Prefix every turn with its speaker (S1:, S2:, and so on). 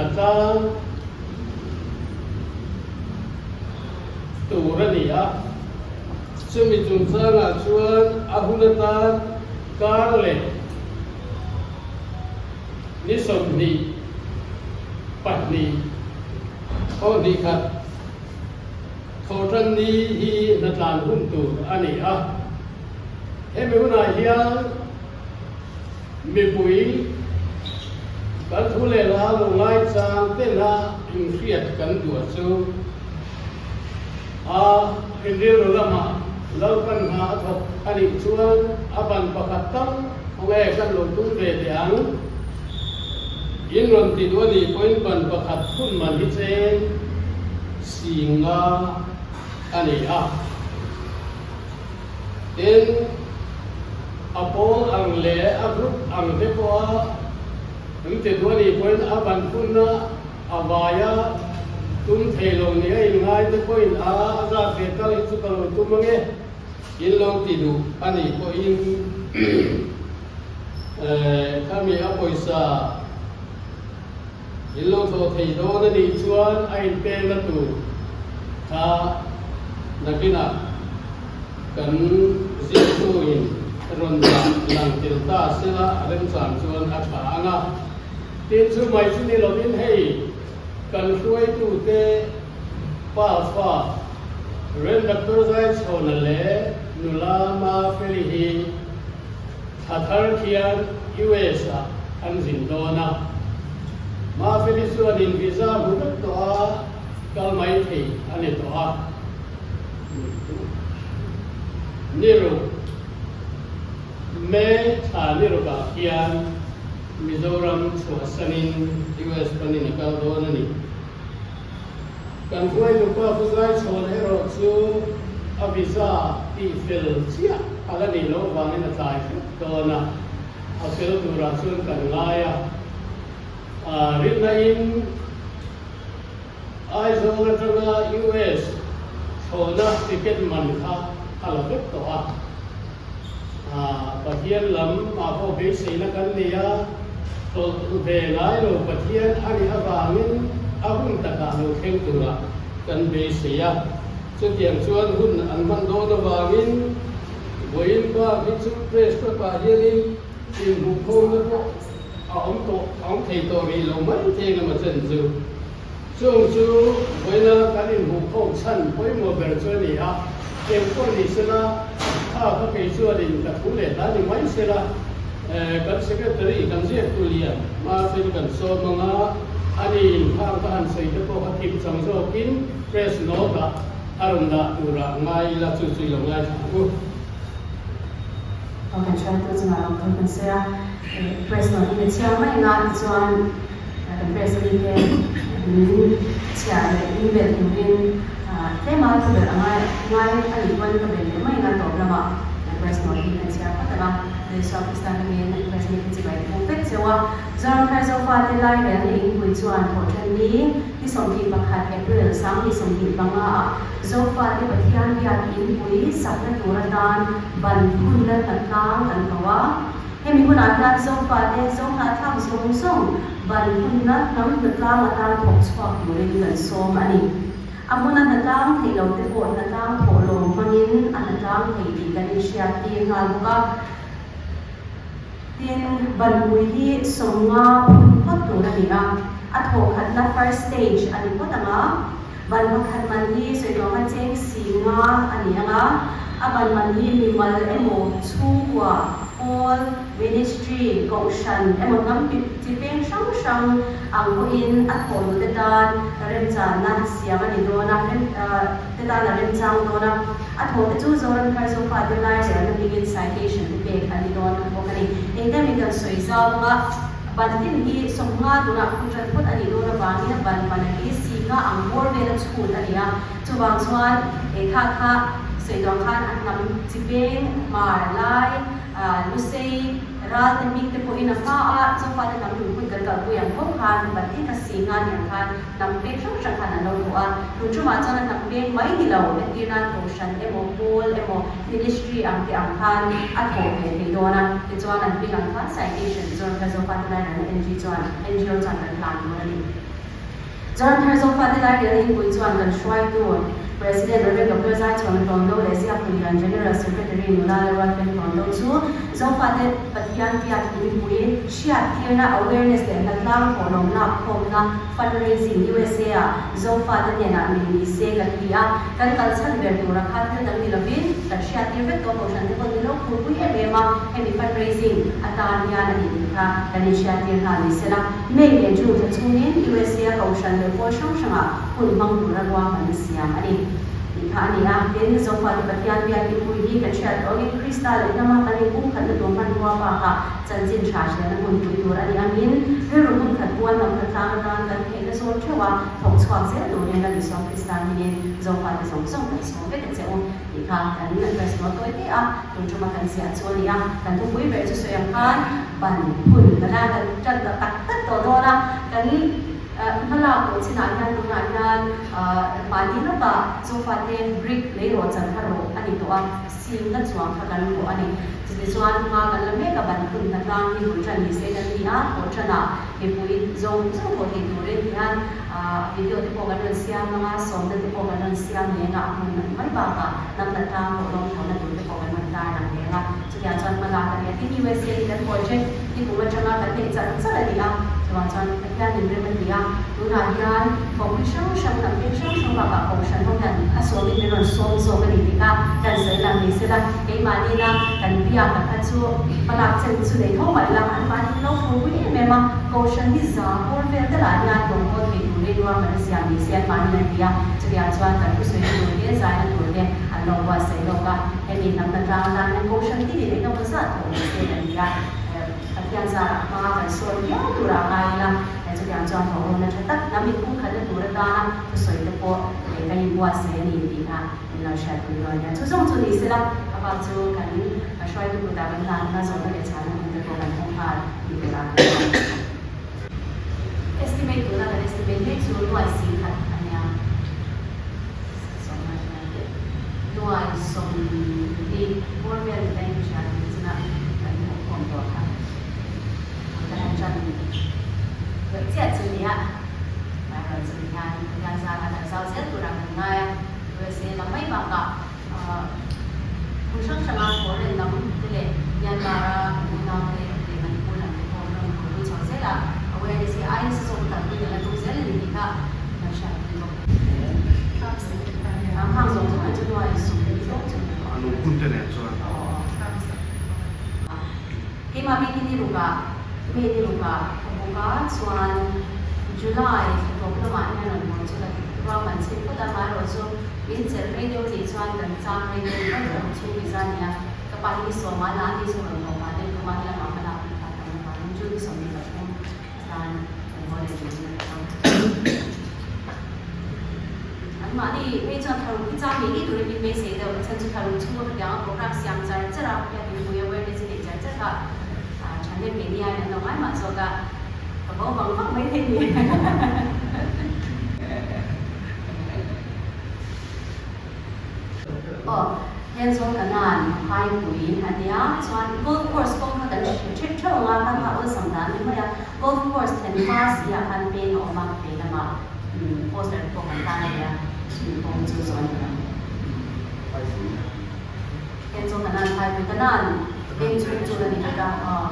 S1: hnatlang tur a ni a. Chumi chungchangah chuan a hun atan kar leh ni 22 thaw hnih khat thawhtan ni hi hnatlan hun tur a ni a. Hemi hunah hian mipui kan thu leh hla lo ngaichang tena inhriat kan duh chu a inrilru lamah Lalpan hna a thawk a nih chuan a ban pakhat tal khawnge kan lo tum ve teh ang. In rawn ti duh a nih pawhin ban pakhat phun man hi cheng 50 a ni a. Tin, a pawl ang leh a group ang te pawha an ti duh a nih pawhin a ban phunna a vaia tum thei lo nia inngai te pawhin a a zat ve tal hi chu ka lo tum ange in lo ti duh a nih pawhin khami a pawisa In lo thawh thei dawn a nih chuan a inpekna tur kha nakinah kan ziaktuin rawn dah lang tel ta sela a remchang chuan a tha ang a. Tin, chu mai chu ni lovin hei kan hruaitute pa fa Rev Doctor Zaichhawna leh nula Mafeli hi Thla thar khian US ah an zin dawn a, Mafeli chuan in visa hmu vek tawh a, kal mai thei a ni tawh a. Ni ruk, May thla ni rukah khian Mizoram chhuahsanin US panin a kal dawn a ni. Kan hruaitupa Pu Zaichhawn erawh chu a visa tih fel chiah a la nih loh vangin a tlai hret dawn a, a fel turah chuan kan ngai a. Rinna-in Aizawl atanga US thlawhna ticket man kha a la vek tawh a. Pathian lam ah pawh beiseina kan nei a, hlawh ve ngai lo Pathian a nih avangin a hun takah lo thleng turah kan beisei a. Chutiang chuan hun an hman dawn avangin vawiin bak hi chu press club ah hianin inhmuhkhawmna pawh a awm tawh a awm thei tawh rih lo mai thei engemaw chen chu. Chung chu vawiina kan inhmuhkhawm chhan pawimawh ber chu a ni a, eng pawh ni sela, kha ka kei chuanin ka thu leh hla ni mai sela, kan Secretary kan ziaktu lian Martin kan sawm ang a, ani inkhang ka han sawi te pawh kha kim chang zawkin press note ah a rawn dah turah ngai ila chu chu i lo ngaithla ang u.
S2: Aw kan hruaitu chungah lo thawk kan sawi a, press note hi ka chhiar mai ang a tichuan Kan press mi te min chhiar leh min belh turin tlema thu belh a ngai ngai a nih pawn ka belh leh mai anga tawp lamah kan press note hi kan chhiar phawt ang a. Isua Krista hmingin press mi te chibai ka hmu vek cheu a. Zoram thar Zofa te lai relna inpui chuan thawhṭhen ni ni 21 April 2025 ah Zofa te Pathian biak inpui sakna tur atan ban phunna hnatlang kan ko a. Hemi hunah hian Zofate Zohnahthlak zawng zawng ban hunna hnam hnatlang atan thawk chhuak turin kan sawm a ni. A hmuna hnatlang thei lo te pawh hnatlang thawh lawm hmangin a hnatlang thei tih kan inhriat tir nghal bawk a. Tin, banpui hi 50 phun phawt tur a ni a, a thawh khatna first stage a ni phawt ang a. Ban pakhat man hi sawi tawh kha cheng 50 a ni ang a, a ban man hi mimal emaw, chhungkua, pawl, ministry, kohhran emaw hnam chi peng hrang hrang ang pawhin a thawh duh te tan remchanna siam a ni dawn a, rem te tan a remchang dawn a. A thawh te chu Zoram thar Zofa te lai relna hmingin citation te pek a ni dawn bawk a ni. Engte min kan sawi zau ang a. Ban tin hi 50 tunah phun ṭan phawt a nih dawn avangin a ban ban hi 50 ang bawr vela chhut a ni a. Chuvang chuan he kha kha sawi tuang khan a hnam chi peng, hmar, lai, lusei, ral te hming te pawhin a hma a, Zofate hnam lungphun kan kalpui ang tho khan ban tin kha 50 ni ang khan hnam peng hrang hrang khan an lo thawh a. Tun ṭumah chuan a hnam peng mai ni lo, entir nan kohhran emaw, pawl emaw, ministry ang te ang khan a thawh ve thei dawn a. Tichuan an hming ang khan citation chuan ka Zofate Lairana NG chuan NGO chuan kan hlan dawn a ni. Zoramthar Zofate Lairel Inpui chuan kan hruaitu President Rev. Doctor Zaichhuana Hlawndo leh Ziaktulian General Secretary Nula Lalruatpen Hlawndo chu Zofate Pathian biak inpui hriattirna awareness leh hnatlang thawhlawm lak khawmna fundraising USA ah Zofate hnenah nei ni se kan ti a, kan kal chhan ber tura kha thil dang ni lovin kan hriattir vek tawh kohhran te pawh ni lo phurpui em em a, hemi fundraising atan hian a nih tih kha kan inhriattir nghal ni sela. May leh June thla chhungin USA a kohhran leh pawl hrang hrangah hun hmang tura ruahmanna siam a ni tih kha a ni a. Tin, Zofate Pathian biak inpui hi kan hriat tawh angin Krista leh hnama kan inpumkhatna tur hmanrua bakah chanchin tha hriatna hmunpui tur a nih angin rilru hmunkhat puan lam khat tlang atan kan theihna zawn theuh a thawk chhuak zel turin Lal Isua Krista hmingin Zofate zawng zawng kan sawm vek a che u tih kha kan press note tawi te a tun tuma kan ziah chu a ni a. Kan thupui ber chu sawi ang khan ban hun la kan tan ta tak tak tawh dawn a, kan hmalak tawh chinah hian tunah hian mahni lawkah Zofate brick lei rawh chan kha rawh a ni tawh a, sing la chuang kha kan rawh a ni. Chutichuan hma kan la mek a, ban hun hnatlang hi bul tan ni se kan ni a, thawh tanah mipui zawng zawng pawh thei turin hian video te pawh kan rawn siam ang a, sawmna te pawh kan rawn siam leng a, a hmun mai bakah hnam hnatlang pawh lawm thawhna tur te pawh kan rawn tarlang leng a. Chutiang chuan hma lak a ni a, tin USA hi kan project hi kum atanga kan neih char char a ni a, chuvang chuan Pathian in rem a ti a, tunah hian thawkpui hrang hrang hnam peng hrang hrang bakah kohhran ho hian a sawmin min rawn sawm zawk a ni tih kha kan sawi lang ni sela, keimahni na kan biak a kha chu hma lak chen chu nei tho mah ila anmahni lo phurpui em em a, kohhran hi za bawr vel te lah hian lawngkawl thei turin ruahman a siam ni se anmahni an ti a, chutiang chuan kan thusawi tur te zaina tur te an lo buatsaih lawk a. Hemi hnamna tlang atan hian kohhran tinin eng emaw zat thawh ni se kan ti a, Pathian zarah hma kan sawi viau turah a ngai ila, chutiang chuan thawhhawmna tha tak hnam inpumkhatna tur atana thusawi te pawh kan inbuatsaih a ni tih kha min lo hriatpui dawn nia. Chu zawng chu ni sela, a bak chu kan hruaitu kutah kan hlan a, zawhna leh chhanna hun te pawh kan hawng nghal ni turah kan ngai. Estimate tuna kan estimate mek chu nuai 10,000 a nia. Nuai 20 bawr vel ni daih hria tih chunga kan hmuh khawm tawh kha ka han tan leh chiah chu nia. Amaherawhchu chumi hian Pathian zara kan zau zel turah kan ngai a, USA lam mai bakah hmun hrang hranga foreign lam te leh Myanmar-a kan unaute leh Manipur lam te pawh rawn phurpui chho zel a, awareness hi aia nasa zawk kalpui kan la tum zel a ni tih kha kan hriatpui bawk. Hang zawng zawng hi chu nuai sum zawng chu ni tawh.
S3: A lungphun te nen chuan.
S2: Keimah bikin ni rukah, May ni rukah ka buk a, chuan July thla tawp lamah hian rawn hawn chu ka ruahman chhin phawt a, amaherawh chu min chelh rei deuh nih chuan kan chang rei deuh mai tawh ang chhung ni zan nia ka pa hi ni sawma la a ni chu rawn haw pah deuh tum a, helamah hma lak ni kha tam avangin June ni 23 atan kan haw leh tur in a ti a. Anmahni phei chuan tharuk hi chang ngei ngei turin min beisei deuh, a chhan chu tharuk chhunga khatianga program siam char char a, biak inpui awareness i neih char char kha thahnem ngei nia in an lo ngai mah zawk a, ka bo vang vang mai thei ni. Aw, Henzawl Kanan phaipui a nia, chuan golf course kawng kha kan hre thep theuh ang a, kha kha awlsam dan a ni mai a, golf course thlen hma si ah khan peng a awm a, lehlamah poster te pawh kan tan a nia, chumi kawng chu zawh a ni lo. Henzawl Kanan phaipui Kanan peng chhung chu a ni vek a, aw.